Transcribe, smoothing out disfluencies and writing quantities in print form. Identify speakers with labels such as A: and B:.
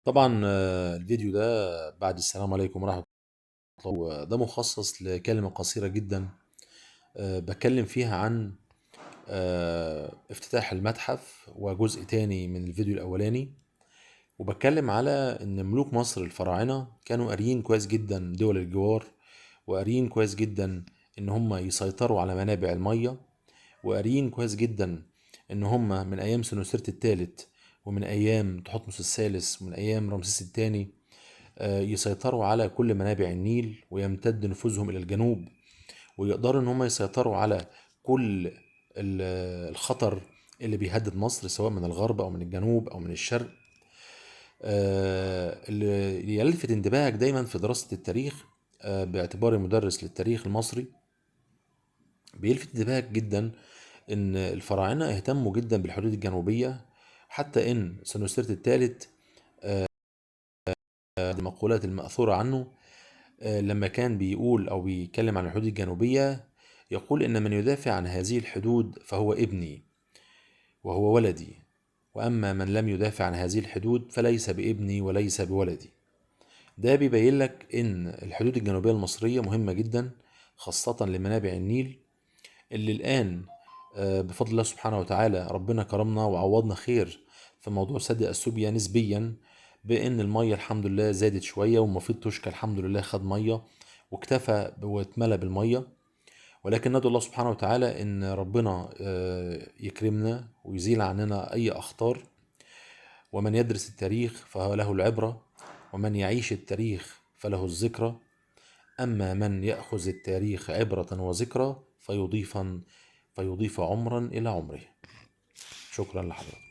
A: طبعا الفيديو ده بعد السلام عليكم ورحمة الله، ده مخصص لكلمة قصيرة جدا بتكلم فيها عن افتتاح المتحف وجزء تاني من الفيديو الأولاني، وبتكلم على إن ملوك مصر الفراعنة كانوا قاريين كويس جدا دول الجوار، وقاريين كويس جدا إن هم يسيطروا على منابع المية، وقاريين كويس جدا إن هم من أيام سنوسرت الثالث ومن أيام تحتمس الثالث ومن أيام رمسيس الثاني يسيطروا على كل منابع النيل ويمتد نفوذهم إلى الجنوب، ويقدروا إن هم يسيطروا على كل الخطر اللي بيهدد مصر سواء من الغرب أو من الجنوب أو من الشرق. اللي يلفت انتباهك دايما في دراسة التاريخ، باعتباري مدرس للتاريخ المصري، بيلفت انتباهك جدا ان الفراعنة اهتموا جدا بالحدود الجنوبية، حتى ان سنوسرت الثالث المقولات المأثورة عنه لما كان بيقول او بيتكلم عن الحدود الجنوبية يقول ان من يدافع عن هذه الحدود فهو ابني وهو ولدي، واما من لم يدافع عن هذه الحدود فليس بابني وليس بولدي. ده بيبين لك ان الحدود الجنوبية المصرية مهمة جدا، خاصة لمنابع النيل اللي الآن بفضل الله سبحانه وتعالى ربنا كرمنا وعوضنا خير في موضوع سد أثيوبيا نسبيا، بأن المية الحمد لله زادت شوية، ومفيد توشكا الحمد لله خد مية واكتفى واتملى بالمية. ولكن ندعو الله سبحانه وتعالى إن ربنا يكرمنا ويزيل عننا أي أخطار. ومن يدرس التاريخ فهو له العبرة، ومن يعيش التاريخ فله الذكرى، أما من يأخذ التاريخ عبرة وذكرى فيضيف عمرا إلى عمره. شكرا لحضرتك.